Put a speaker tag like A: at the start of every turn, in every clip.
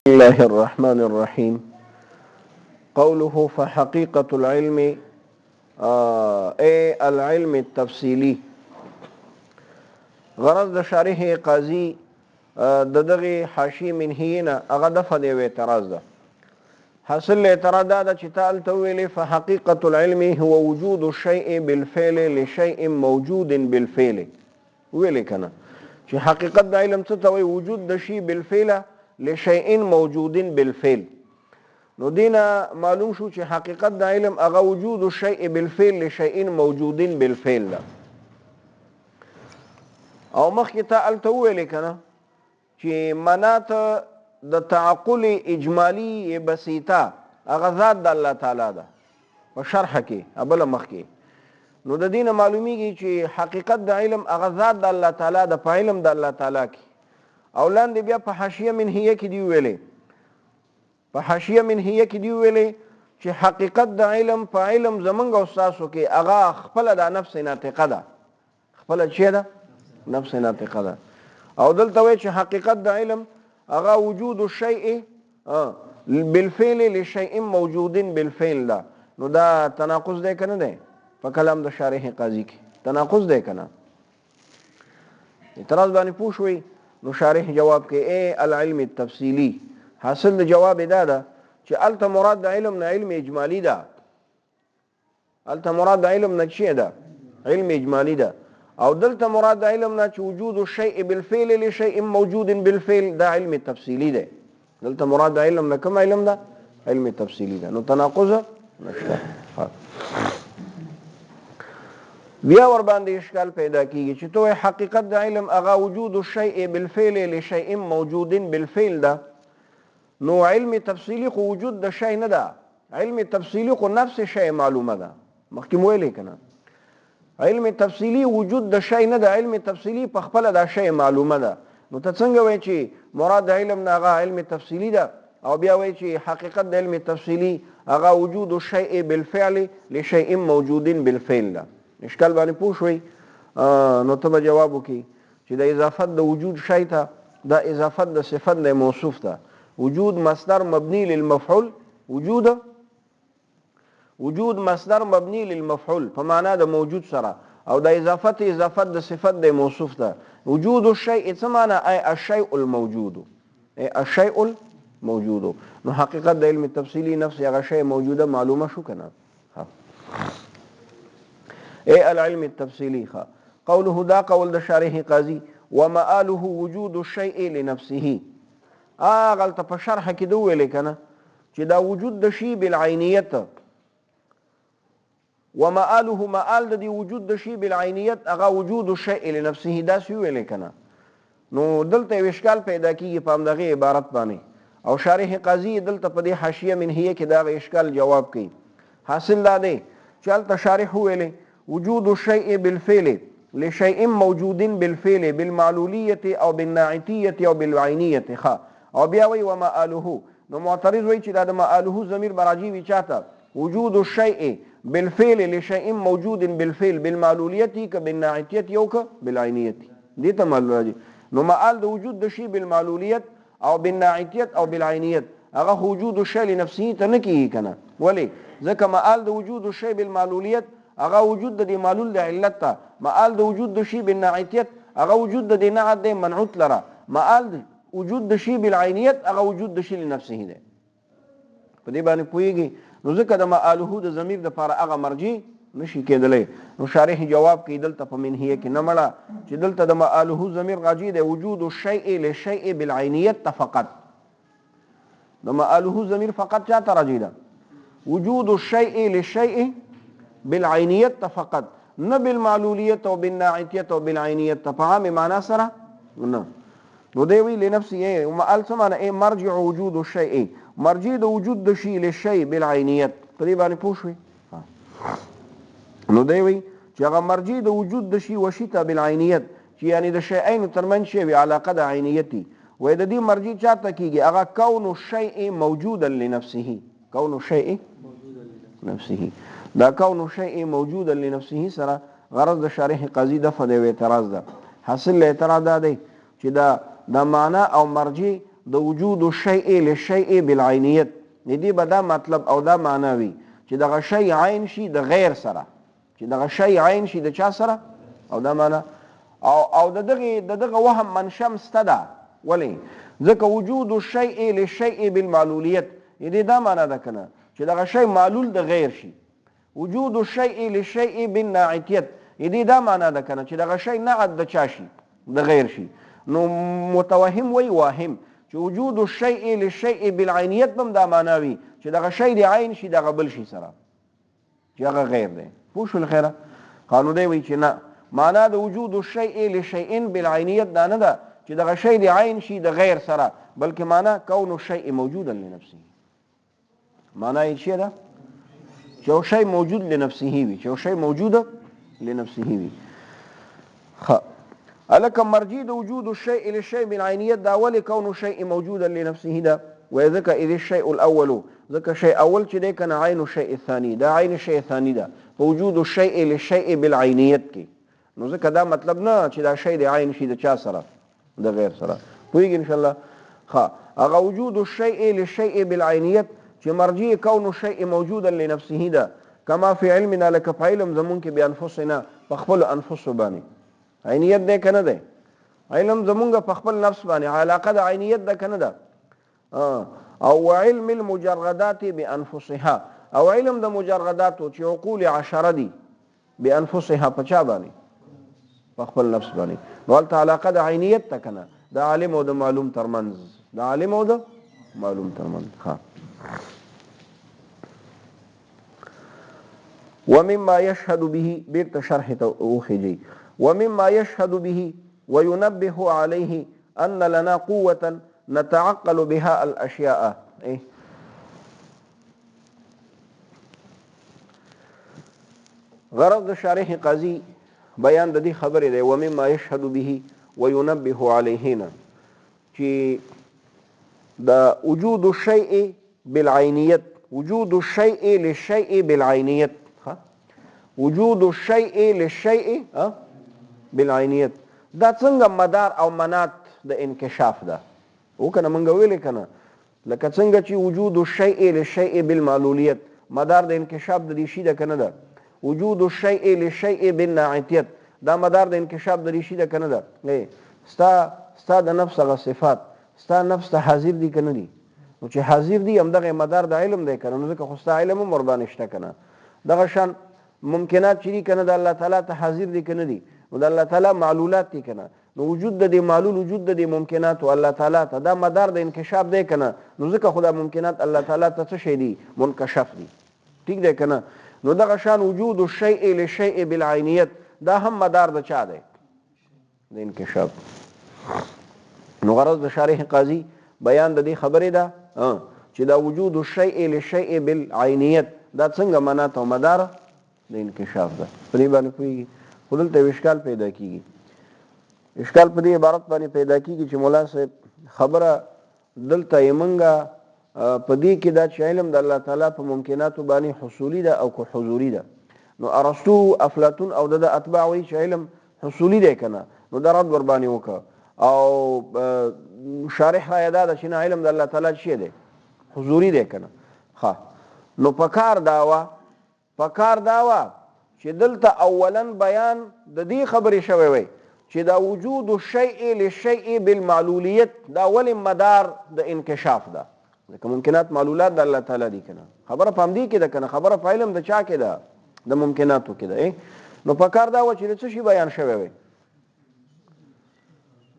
A: الله الرحمن الرحيم قوله فحقيقة العلم اي العلم التفصيلي غرض د شارح قاضي د دغه حاشیې منهیې نه هغه دفع دی او اعتراض ده. حاصل اعتراض دا ده چې تا هلته وویلې فحقیقة العلم هو وجود الشیء بالفعل لشیء موجود بالفعل ویلې کنه چې حقیقت د علم څه ته وایي؟ وجود د شی بالفعل لشیء موجود بالفعل. نو دینه معلوم شو چې حقیقت د علم هغه وجود الشیء بالفعل لشیء موجود بالفعل ده. او مخکې ته هلته وویلې کنه چې منات د تعقل اجمالی بسیطه هغه ذات د الله تعالی ده په شرح کې ابل مخکې. نو د دینه معلومیږي چې حقیقت د علم هغه ذات د الله تعالی د په علم د الله تعالی کې. او لاندې بیا په حاشیه منهیه کې دی ویلې، په حاشیه منهیه کې دی ویلې چې حقیقت د علم په علم زمونږ او ستاسو کې هغه خپله د نفس ناطقه ده. خپله چې ده نفس ناطقه ده. او دلته وایي چې حقیقت د علم هغه وجود الشیء بالفعل لشیء موجود بالفعل ده. نو دا تناقض دی که نه دی؟ په کلام د شارح قاضي کې تناقض دی که نه؟ اعتراض باندې پوه شوئ؟ نو شارح جواب کوي ای العلم التفصیلي. حاصل د جواب دا ده چې هلته مراد د علم نه علم اجمالي ده. هلته مراد د علم نه چی ده؟ علم اجمالی ده. او دلته مراد د علم نه چې وجود الشیء بالفعل لشیء موجود بالفعل دا علم تفصیلی ده. دلته مراد د علم نه کوم علم ده؟ علم تفصیلی ده. نو تناقض نشته. بیا ور باندې اشکال پیدا کیږي چې ته حقیقت د علم هغه وجود الشیء بالفعل لشیء موجود بالفعل ده. نو علم تفصیلی خو وجود د شی نه ده، علم تفصیلی خو نفس شی معلومه ده. مخکې مو ویلې که نه، علم تفصیلی وجود د شی نه ده، علم تفصیلی په خپله دا شی معلومه ده. نو ته څنګه وایې چې مراد د علم نه هغه علم تفصیلی ده او بیا وایې چې حقیقت د علم تفصیلی هغه وجود الشیء بالفعل لشیء موجود بالفعل ده؟ اشکال باندې پوه شوئ؟ نو ته به جواب وکړي چې د اضافت د وجود شی ته دا اضافت د صفت د موصوف ته وجود مصدر مبني للمفعول، وجود وجود مصدر مبني للمفعول په معنا د موجود سره، او د اضافت اضافت د صفت د موصوف ته وجود الشیء څه معنا؟ ای الشیء الموجود، ای الشیء الموجود. نو حقیقت د علم تفصیلی نفس هغه شی موجوده معلومه شو کنه؟ ای العلم التفصیلی. ښه قوله دا قول د شارح قاضي ومآله وجود الشیء لنفسه. هغلته په شرح کې ده وویلې که نه چې دا وجود د شی بالعینیت ومآله مآل د دې وجود د شی بالعینیت هغه وجود الشیء لنفسه داسې وویلې که نه. نو دلته یو اشکال پیدا کیږي په همدغې عبارت باندې، او شارح قاضي دلته په دې حاشیه منهیه کې د هغه اشکال جواب کوي. حاصل دا دی چې هلته شارح وویلې وجود الشیء بالفعل لشیء موجود بالفعل بالمعلولیة او بالناعتیة او بالعینیة. ښه، او بیا وایي ومآله. نو معترض وایي چې دا د مآله ضمیر به راجع وي چاته؟ وجود الشیء بالفعل لشیء موجود بالفعل بالمعلولیة که بالناعتیة او که بالعینیة، دې ته معلول راځي. نو مآل د وجود د شی بالمعلولیت او بالناعتیت او بالعینیت هغه خو وجود الشی لنفسه ته نه کیږي کنه؟ ولې؟ ځکه مآل د وجود الشی بالمعلولیت هغه وجود د دې معلول د علت ته، مآل د وجود د شی بالناعتیت هغه وجود د دې نعت دی منعوت لره، مآل د وجود د شی بالعینیت هغه وجود د شی لنفسه دی. په دې باندې پوهیږي؟ نو ځکه د مآله د ضمیر دپاره هغه مرجع نشي کېدلی. نو شارح جواب کوي دلته په منهیه کې نه مړه چې دلته د مآله ضمیر راجع دی وجود الشیء للشیء بالعینیت ته فقط. د مآله ضمیر فقط چا ته راجع ده؟ وجود الشیء للشیء بالعینیت ته فقط، نه بالمعلولیت او بالناعتیت او بالعینیت ته په عامې معنا سره نه. نو دی وی لنفسه ای مآل څه معنی؟ ای مرجع وجود الشیء، مرجع د وجود د شی للشیء بالعینیت. په دې باندې پوه شوې؟ نو دی وی چې هغه مرجع د وجود د شی وشي ته بالعینیت، چې یعنی د شیئینو ترمنځ شی وي علاقه د عینیت وي، وایي د دې مرجع چاته کیږي؟ هغه کون الشیء موجودا لنفسه، کون الشیء نفسه. دا کون الشیء موجودا لنفسه سره غرض د شارح قاضي دفع دی او اعتراض ده. حاصل له اعتراض دا دی چې دا د معنا او مرجع د وجود الشیء للشیء بالعینیت، د دې به دا مطلب او دا معنا وي چې دغه شی عین شي د غیر سره، چې دغه شی عین شي د چا سره، او دا معنا او او د دغه د دغه وهم منشم سته ده. ولې؟ ځکه وجود الشیء للشیء بالمعلولیت، د دې دا معنا ده کنه چې دغه شی معلول د غیر شي. وجود الشیء للشیء بالناعتیت، د دې دا معنا ده کنه چې دغه شی نعت د چا شي، د غیر شي. نو متوهم وی واهم چې وجود الشیء للشیء بالعینیت بم دا معنا وي چې دغه شی د عین شي دغه بل شي سره چې هغه غیر دی. پوه شول خیره؟ قانون دی وایي چې نه، معنا د وجود الشیء لشیء بالعینیت دا نه ده چې دغه شی د عین شي د غیر سره، بلکې معنا کون الشیء موجودا لنفسه. معنا یې څه ده؟ چې یو شی موجود لنفسه وي، چې یو شی موجود لنفسه وي. ښه، هلکه مرجع د وجود الشیء للشیء بالعینیت دا ولې کون الشیء موجودا لنفسه ده؟ وایي ځکه اذ الشیء الاول، ځکه شی اول چې دی که نه عین الشیء الثاني، دا عین شیء ثاني ده په وجود الشیء للشیء بالعینیت کې. نو ځکه دا مطلب نه چې دا شی د عین شي د چا سره، د غیر سره. پوهېږي ان شاءالله؟ ښه، هغه وجود الشیء للشیء بالعینیت چې مرجع کون الشیء موجودا لنفسه ده، کما فی علمنا، لکه په علم زمونږ کې بانفسنا، په خپلو انفسو باندې. عینیت دی که نه دی؟ علم زمونږ په خپل نفس باندې علاقه د عینیت ده که نه ده؟ او علم المجردات بانفسها، او علم د مجرداتو چې عقول عشره دي بانفسها، په چا باندې؟ په خپل نفس باندې. نو هلته علاقه د عینیت ته که نه، د عالم او د معلوم ترمنځ، د عالم او د معلوم ترمنځ. ښه، ومما يشهد به، بیرته شرح ته وخیږئ. ومما يشهد به وينبه عليه أن لنا قوة نتعقل بها الأشياء. غرض د شارح قاضي بیان د دې خبرې دی، ومما يشهد به وينبه عليه نه چې د وجود الشيء بالعینیت، وجود الشيء للشيء بالعینیت، وجود الشيء للشيء بالعینیت دا څنګه مدار او منات د انکشاف ده؟ وکنه مونږ ویلې کنه لکه څنګه چې وجود الشيء للشيء بالمعلولیت مدار د انکشاف د دې شي ده کنه ده، وجود الشيء للشيء بالناعتیت دا مدار د انکشاف د دې شي ده کنه ده. ستا د نفس هغه صفات ستا نفس ته حاضر دي کنه دي؟ نو چې حاضر دي همدغه مدار د علم دی کنه، نو ځکه خو ستا علم هم ورباندې شته کنه. دغه شان ممکنات چې دي کنه د الله تعالی ته حاضر دي کنه دي؟ نو د الله تعالی معلولات دي کنه، نو وجود د دې معلول وجود د دې ممکناتو الله تعالی ته دا مدار د انکشاف دی کنه، نو ځکه خو دا ممکنات الله تعالی ته څه شی دي؟ منکشف دي. ټیک دی کنه؟ نو دغه شان وجود الشیء للشیء بالعینیت دا هم مدار د چا دی؟ د انکشاف. نو غرض د شارح قاضي بیان د دې خبرې ده چې دا وجود الشیء للشیء بالعینیت دا څنګه منات او مدار د انکشاف ده. په دې باندې پوهېږي؟ خو دلته یو اشکال پیدا کېږي. اشکال په دې عبارت باندې پیدا کېږي چې مولا صاحب خبره دلته یې مونږه په دې کې دا چې علم د الله تعالی په ممکناتو باندې حصولي ده او که حضوري ده. نو ارسطو، افلاطون او د ده اتباع وایي چې علم حصولي دی که نه، نو دا رد ورباندې وکړه. او شارح رایه دا ده چې نه، علم د الله تعالی څه دی؟ حضوري دی که نه. ښه، نو پکار دا وه، پکار دا وه چې دلته اولا بیان د دې خبرې شوی وای چې دا وجود الشیء للشیء بالمعلولیت دا ولې مدار د انکشاف ده، ځکه ممکنات معلولات د الله تعالی دي کنه، خبره په همدې کې ده کنه، خبره په علم د چا کې ده؟ د ممکناتو کې ده. نو پکار دا وه چې د څه شي بیان شوی وای،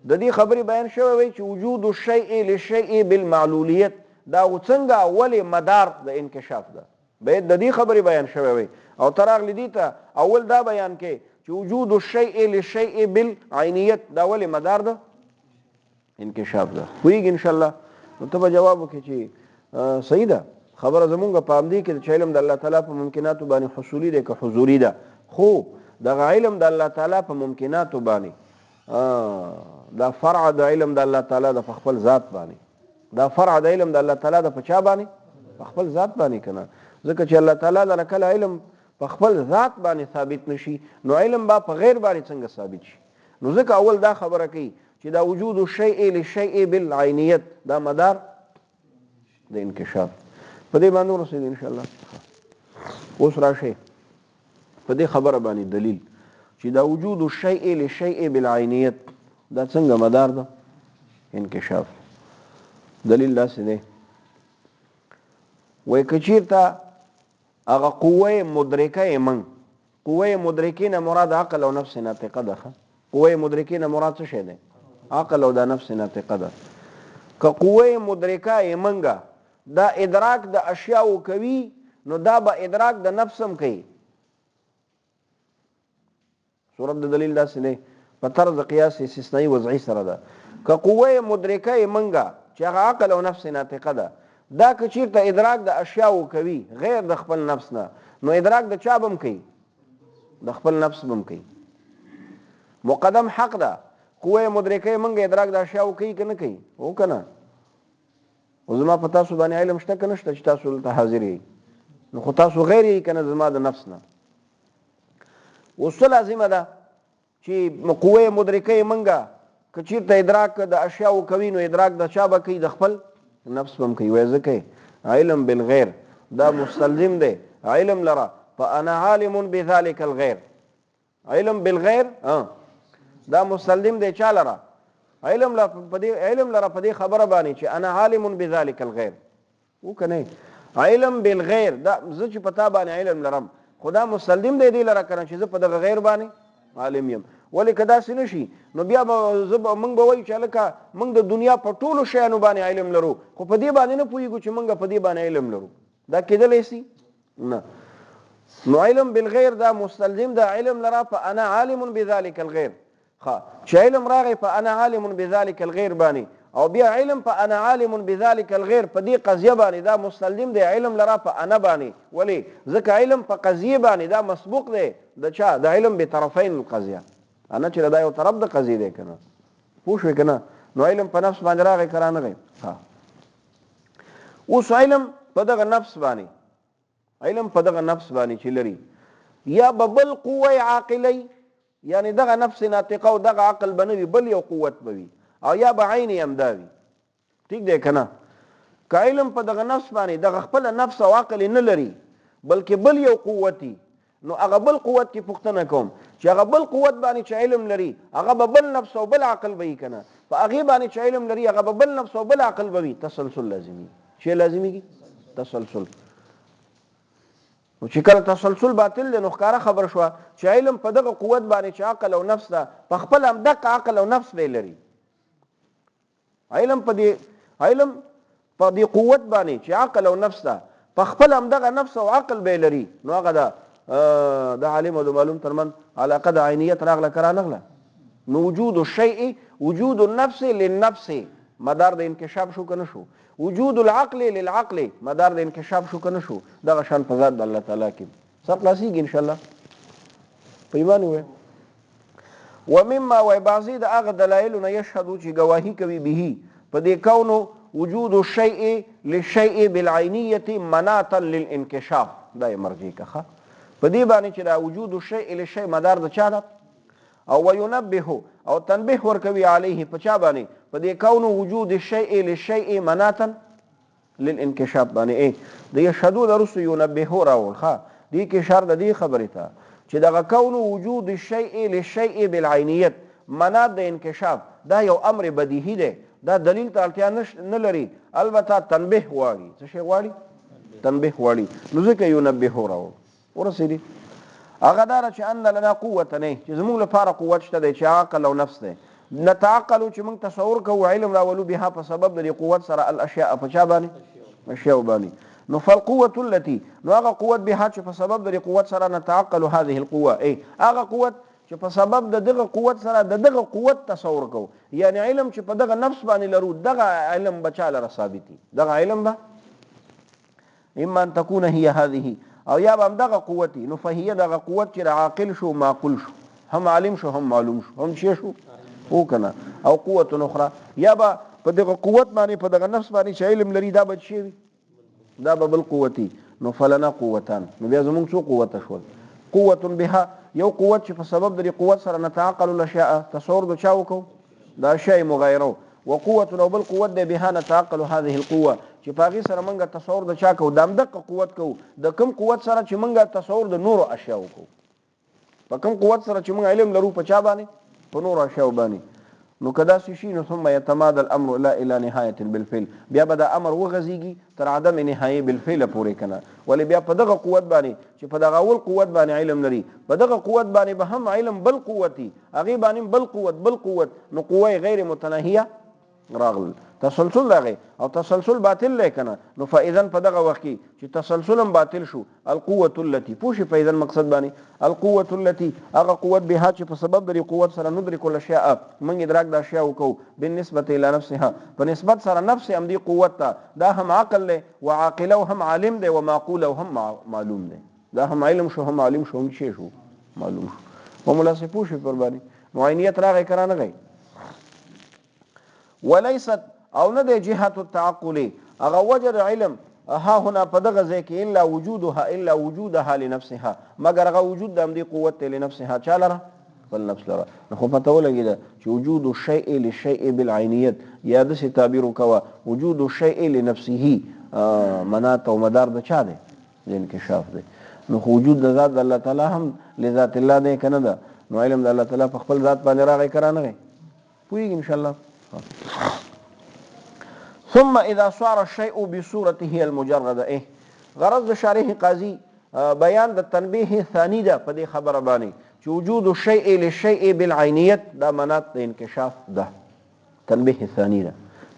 A: د دې خبرې بیان شوی وای چې وجود الشیء للشیء بالمعلولیت دا څنګه ولې مدار د انکشاف ده، باید د دې خبرې بیان شوی وای. او ته راغلې دې ته اول دا بیان کې چې وجود الشیء للشیء بالعینیت دا ولې مدار ده انکشاف ده. پوهېږي انشاءالله؟ نو ته به جواب وکړې چې صحیح ده، خبره زمونږ په همدې کې ده چې علم د الله تعالی په ممکناتو باندې حصولي دی که حضوري ده، خو دغه علم د الله تعالی په ممکناتو باندې دا فرع د علم د الله تعالی د په خپل ذات باندې، دا فرع د علم د الله تعالی د په چا باندې؟ په خپل ذات باندې کنه، ځکه چې الله تعالی لره کله علم په خپل ذات باندې ثابت نشي نو علم به په غیر باندې څنګه ثابت شي؟ نو ځکه اول دا خبره کوي چې دا وجود الشیء للشیء بالعینیت دا مدار د انکشاف په دې باندې ورسېد ان شاء الله. اوس راشئ په دې خبره باندې دلیل چې دا وجود الشیء للشیء بالعینیت دا څنګه مدار ده انکشاف. دلیل داسې دی، وایي که چیرته هغه قوه مدرکه یې موږ، قوه مدرکې نه مراد عقل او نفس ناطقه ده، ښه قوه مدرکې نه مراد څه شی دی؟ عقل او د نفس ناطقه ده. که قوه مدرکه یې موږ دا ادراک د اشیاو کوي نو دا به ادراک د نفس هم کوي. صورت د دلیل داسې دی په طرز د قیاس استثنایی وضعي سره ده. که قوه مدرکه یې منګه چې هغه عقل او نفس ناطقه ده دا که چیرته ادراک د اشیاو کوي غیر د خپل نفس نه نو ادراک د چا بم کوي؟ د خپل نفس بم کوي. مقدم حق ده، قوه مدرکه یې منګه ادراک د اشیاو کوي که نه کوي؟ او که نه؟ او زما په تاسو باندې علم شته که نشته چې تاسو دلته حاضر یئ؟ نو خو تاسو غیر یئ که نه زما د نفس نه؟ اوس څه لازمه ده چې قوه مدرکه یې منګه که چیرته ادراک د اشیاو کوي نو ادراک د چا به کوي؟ د خپل نفس به هم کوي. وایي ځکه علم بالغیر دا مستلزم دی علم لره په انا عالم بذلک الغیر. علم بالغیر دا مستلزم دی چا لره؟ علم لره په دې علم لره په دې خبره باندې چې انا عالم بذلک الغیر. و که نه علم بالغیر دا زه چې په تا باندې علم لرم خو دا مستلزم دی دې لره که نه چې زه په دغه غیر باندې عالم یم. ولې که داسې نه شي نو بیا به زه به موږ به وایو چې هلکه موږ د دنیا په ټولو شیانو باندې علم لرو خو په دې باندې نه پوهېږو چې موږ په دې باندې علم لرو. دا کېدلی سي؟ نه. نو علم بالغیر دا مستلزم ده علم لره په انا عالم بذلک الغیر. ښه چې علم راغی په انا عالم بذلک الغیر باندې او بیا علم په انا عالم بذلک الغیر په دې قضیه باندې دا مستلزم دی علم لره په انا باندې. ولې؟ ځکه علم په قضیه باندې دا مسبوق دی د چا؟ د علم بطرفین القضیه. انا چې دا یو طرف د قضیې دی که نه؟ پوه شوې که نه؟ نو علم په نفس باندې راغی که رانغی؟ ښه اوس علم په دغه نفس باندې، علم په دغه نفس باندې چې لري یا به بل قوه عاقلی، یعنی دغه نفس ناطقه او دغه عقل به نه وي بل یو قوت به وي، او یا به عین همدا وي. ټیک دی که نه؟ که علم په دغه نفس باندې دغه خپله نفس او عقل نه لري بلکې بل یو قوت وي، نو هغه بل قوت کې پوښتنه کوم چې هغه بل قوت باندې چې علم لري هغه به بل نفس او بل عقل به وي که نه؟ په هغې باندې چې علم لري هغه به بل نفس او بل عقل به وي. تسلسل لازمي چې لازميږي تسلسل. نو چې کله تسلسل باطل دی نو ښکاره خبر شوه چې علم په دغه قوت باندې چې عقل او نفس ده په خپل همدقه عقل او نفس به لري. علم په دې علم په دې قوت باندې چې عقل او نفس ده په خپل همدغه نفس او عقل به لري، نو هغه ده د عالم او د معلوم ترمن علاقه د عینیت راغله که رانغله؟ نو وجود الشیء وجود النفس للنفس مدار د انکشاف شو که نه شو؟ وجود العقل للعقل مدار د انکشاف شو که نه شو؟ دغه شان په ذات د الله تعالی کې سر خلاصېږي ان شاء الله. په ایمان ووایه. ومما وای بعضی د هغه دلایلو نه یشهدو چې ګواهي کوي به په دې کونو وجود الشیء للشیء بالعینیة مناطا للانکشاف. دا یې مرجع که په دې باندې چې دا وجود الشیء للشیء مدار د چا ده؟ او وینبه او تنبیه ورکوي علیه په چا باندې؟ په دې کونو وجود الشیء للشیء مناطا للانکشاف باندې. ای د یشهدو د رسو ینبهو راوړ. ښه دې کې اشاره د دې خبرې ته چې دغه کون وجود الشیء للشیء بالعینیت منات د انکشاف دا یو امر بدیهي دی، دا دلیل ته اړتیا نه لري، البته تنبیه غواړي. څه شی غواړي؟ تنبیه غواړي. نو ځکه ینبهو راوړ. ورسېدي هغه دا چې ان لنا قوت نه چې زموږ لپاره قوت شته دی چې عقل او نفس دی، نتعقل چې موږ تصور کوو علم راولو بها په سبب د دې قوت سره الاشیاء په چا باندې؟ اشیاء باندې. نو فالقوة التي نو هغه قوت بها چې په سبب د دې قوت سره نتعقل هذه القوة، ای هغه قوت چې په سبب د دغه قوت سره د دغه قوت تصور کوو، یعنی علم چې په دغه نفس باندې لرو دغه علم به چا لره ثابتي؟ دغه علم به اما ان تكون هي هذه او یا به همدغه قوت وي. نو فهي دغه قوت چې عاقل شو معقول شو، هم عالم شو هم معلوم شو هم شی شو او کنه، او قوت اخرى یا به په دغه قوت باندې په دغه نفس باندې چې علم لري دا به شی وي، دا به بل قوتي. نو فلنا قوتان، نو بیا زمونږ څو قوت شول؟ قوت بها یو قوت چې په سبب د دې قوت سره نتعقل الاشیاء تصور د چا وکړو؟ د اشیاء مغایره وقوة او بل قوت دی بها نتعقل هذه القوة چې په هغې سره مونږ تصور د چا کوو، د همدقه قوت کوو، د کوم قوت سره چې مونږ تصور د نورو اشیاو کوو. په کوم قوت سره چې مونږ علم لرو په چا باندې؟ په نورو اشیاو باندې. نو که داسې شي نو ثم يتمادى الامر لا الى نهايه بالفعل بیا به دا امر وغځیږي تر عدم نهایې بالفعل پورې کنه ولې بیا په دغه قوت باندې چې په دغه اول قوت باندې علم لري په دغه قوت باندې به هم علم بل قوتي هغې باندې بل قوت بل قوت نو قوه غیر متناهیه راغلل تسلسل راغی او تسلسل باطل دی کنه نو فاذا په دغه وخت کې چې تسلسل هم باطل شو القوه التي پوه شي فاذا مقصد باندې القوه التي هغه قوت بها چې په سبب د قوت سره ندرک الاشیاء موږ ادراک د اشیاء وکړو بالنسبه الى نفسها په نسبت سره نفس هم دی قوت ته دا هم عقل دی وعاقل او هم عالم دی ومعقول او هم معلوم دی دا هم علم شو هم عالم شو هم شي شو معلوم شو ومولا سي پوه شي پر باندې نو عینیت راغی کرا نه غی وليست او نه دی جهت التعقل هغه وجه د علم ها هنا په دغه ځای کې الا وجودها الا وجودها لنفسها مګر هغه وجود د همدې قوت دی لنفسها چا لره خپل نفس لره نو خو پته ولګېده چې وجود الشیء للشیء بالعینیت یا داسې تعبیر وکوه وجود الشیء لنفسه منات او مدار د چا دی د انکشاف دی نو خو وجود د ذات د الله تعالی هم لذات الله دی کنه ده نو علم د الله تعالی په خپل ذات باندې راغی کرا نه غی پوهیږي ان شاء الله ثم اذا صار الشيء بصورته المجرده ايه غرض د شارح قاضي بیان د تنبیه ثانی ده په دې خبره باندې چې وجود الشيء للشيء بالعینیت دا منات د انکشاف ده تنبیه ثانی ده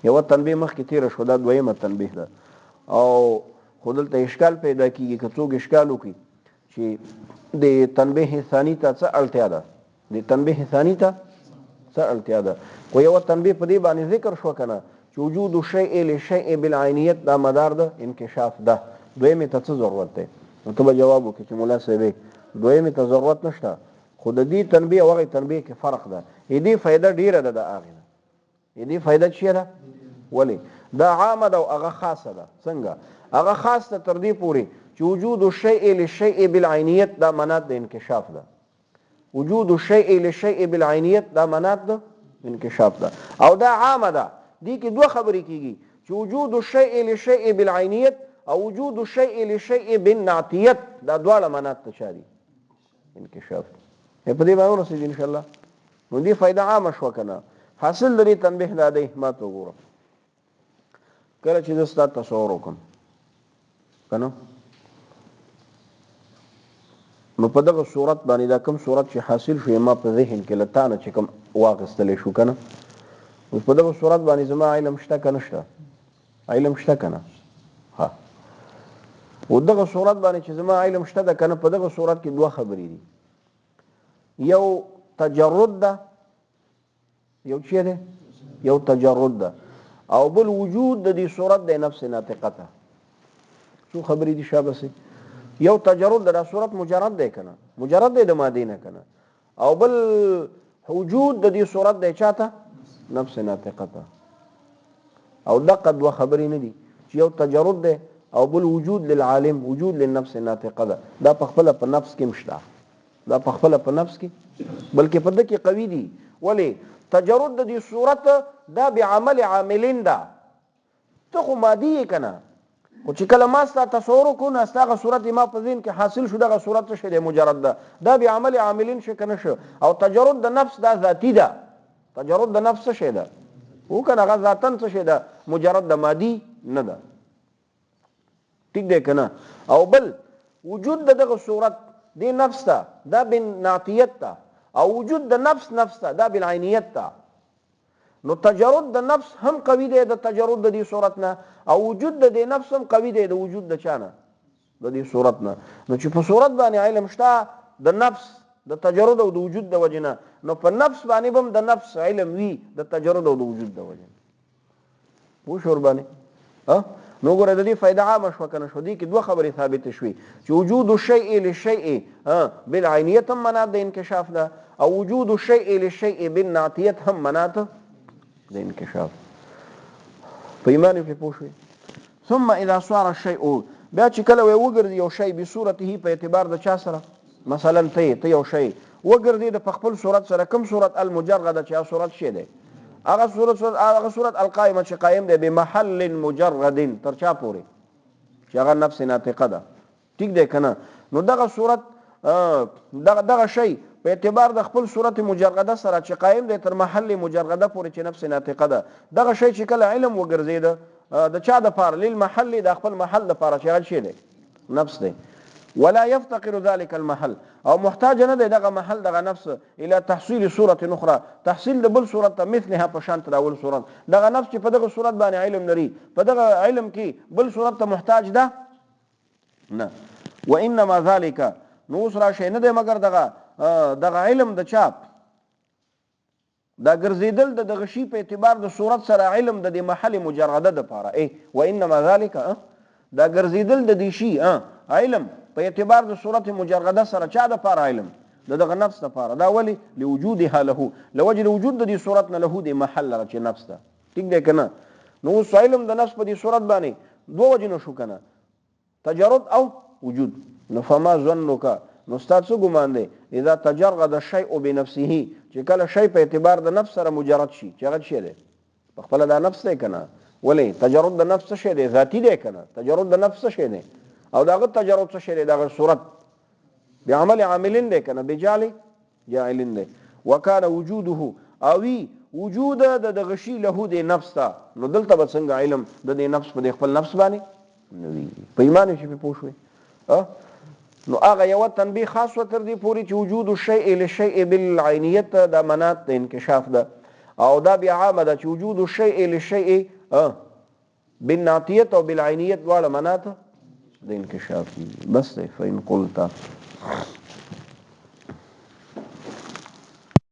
A: یو تنبیه مخکې تیره شو دا دویمه تنبیه ده او خو دلته اشکال پیدا کیږي که څوک اشکال وکړي چې د تنبیه ثانی ته څه اړتیا ده د تنبیه ثانی ته څه اړتیا ده خو یو تنبیه په دې باندې ذکر شو کنه چې وجود الشیء للشیء بالعینیت دا مدار ده انکشاف ده دویمې ته څه ضرورت دی نو ته به جواب وکړې چې ملا صاحب دویمې ته ضرورت نشته خو د دې تنبیه او هغې تنبیه کې فرق ده دې فایده ډیره ده د هغې نه دې فائدہ چی ده ولی دا عامه ده او هغه خاصه ده څنګه هغه خاص ده تر دې پورې چې وجود الشیء للشیء بالعینیت دا منات د انکشاف ده وجود الشیء للشیء بالعینیت دا منات ده انکشاف ده او دا عامه ده دې کې دوه خبرې کیږي چې وجود الشیء للشیء بالعینیت او وجود الشیء للشیء بالنعتیت دا دواړه منات ته چا دي انکشاف په دې باندې ورسېږي ان شاء الله نو دې فائدہ عامه شوه کنه حاصل د دې تنبیه دا دی ما ته وګوره کله چې زه ستا تصور وکم کنه نو په دغه صورت باندې دا کوم صورت چې حاصل شو ما په ذهن کې لتا نه چې کوم واغستل شو کنه اوس په دغه صورت باندې زما علم شته کنه شته علم شته کنه ها او دغه صورت باندې چې زما علم شته ده کنه په دغه صورت کې دوه خبرې دي یو تجرد ده یو چی ده یو تجرد ده او بل وجود د دې صورت د نفس ناطقه ته څو خبرې دي شابه سي یو تجرد ده صورت مجرد ده کنه مجرد ده د مادې نه کنه او بل وجود د دې صورت د چاته نفس ناطقه ته او دقه دوه خبرې نه دي چې یو تجرد ده او بل وجود للعالم وجود للنفس ناطقه ده دا په خپل په نفس کې مشته دا په خپل په نفس کې بلکې په دکې قوي دي ولی تجرد د دې صورت دا بعمل عاملین ده ته خو مادي یې کنه خو چې کله ما ستا تصور وکړو نو ستا هغه صورت ما په ذهن کې حاصل شو دغه صورت څه شی دی مجرد ده دا به عمل عاملین شي کنه شو او تجرد د نفس دا ذاتی ده تجرد د نفس څه شی ده او کنه هغه ذاتن څه شی ده مجرد د مادي نه ده ټیک دی کنه او بل وجود د دغه صورت دی نفس ته دا بالنعتیت ته او وجود د نفس نفس ته دا بالعینیت ته نو تجرد د نفس هم قوي دی د تجرد د دې صورت نه او وجود د دې نفس هم قوي دی د وجود د چا نه د دې صورت نه نو چې په صورت باندې علم شته د نفس د تجرد او د وجود د وجې نه نو په نفس باندې به هم د نفس علم وي د تجرد او د وجود د وجې نه پوه شو ورباندې نو ګوره د دې فایده عامه شوه که نه شوه دې کې دوه خبرې ثابتې شوې چې وجود الشیء للشیء بالعینیت هم منات د انکشاف ده او وجود الشیء للشیء بالنعتیت هم منات د انکشاف په ایمان په پوه شوې ثم اذا صار الشيء بیا چې کله وی وګرځي یو شی بصورته په اعتبار د چا سره مثلا ته ته یو شی وګرځي د خپل صورت سره کوم صورت المجرده چې صورت شی دی هغه صورت هغه صورت القائمه چې قائم دی بمحل مجرد تر چا پورې چې هغه نفس ناطقه ده. ټیک دی کنه؟ نو دغه صورت دغه دغه شی په اعتبار د خپل صورت مجرده سره چې قائم دی تر محل مجرده پورې چې نفس ناطقه ده، دغه شی چې کله علم وګرځید د چا د پاره؟ للمحل، د خپل محل د پاره چې هغه شی دی نفس دی. ولا يفتقر ذلك المحل، او محتاج نه دی دغه محل دغه نفس الى تحصيل صورة اخرى، تحصیل د بل صورت ته مثلها په شان د اول صورت. دغه نفس چې په دغه صورت باندې علم لري په دغه علم کې بل صورت ته محتاج ده نه. وانما ذلك، نو اوس راشه نه دی مګر دغه دغه علم د چا دا ګرځیدل د دغه شي په اعتبار د صورت سره علم د دې محل مجرده د پاره ای وانما ذلك، دا ګرځیدل د دې شي علم په اعتبار د صورت مجرده سره چا د پاره علم د دغه نفس د پاره دا ولی لوجودها له لوجه وجود د دې صورت نه له دې محل لره چې نفس ده. ټیک دی کنه؟ نو اوس علم د نفس په دې صورت باندې دوه وجې نه شو کنه، تجرد او وجود. نو فما ظنک، نو ستا څه ګمان دی اذا تجرد الشیء بنفسه، چې کله شی په اعتبار د نفس سره مجرد شي چې هغه څه دی په خپله دا نفس دی کنه؟ ولې تجرد د نفس څه شی دی؟ ذاتي دی کنه؟ تجرد د نفس څه شی دی؟ او د هغه تجرد څه شی دی؟ د هغه صورت بعمل عاملین دی کنه، بجعل جاعلین دی. وکان وجوده، او وي وجود د دغه شي له دې نفس ته، نو دلته به څنګه علم د دې نفس په دې خپل نفس باندې نه وي؟ په ایمان شي په پوه شوې؟ نو هغه یوه تنبیه خاص وه تر دې پورې چې وجود الشیء للشیء بالعینیت دا منات د انکشاف ده، او دا بیا عامه ده چې وجود الشیء للشیء بالنعتیت او بالعینیت دواړه منات د انکشاف دي. بس دی. فإن قلت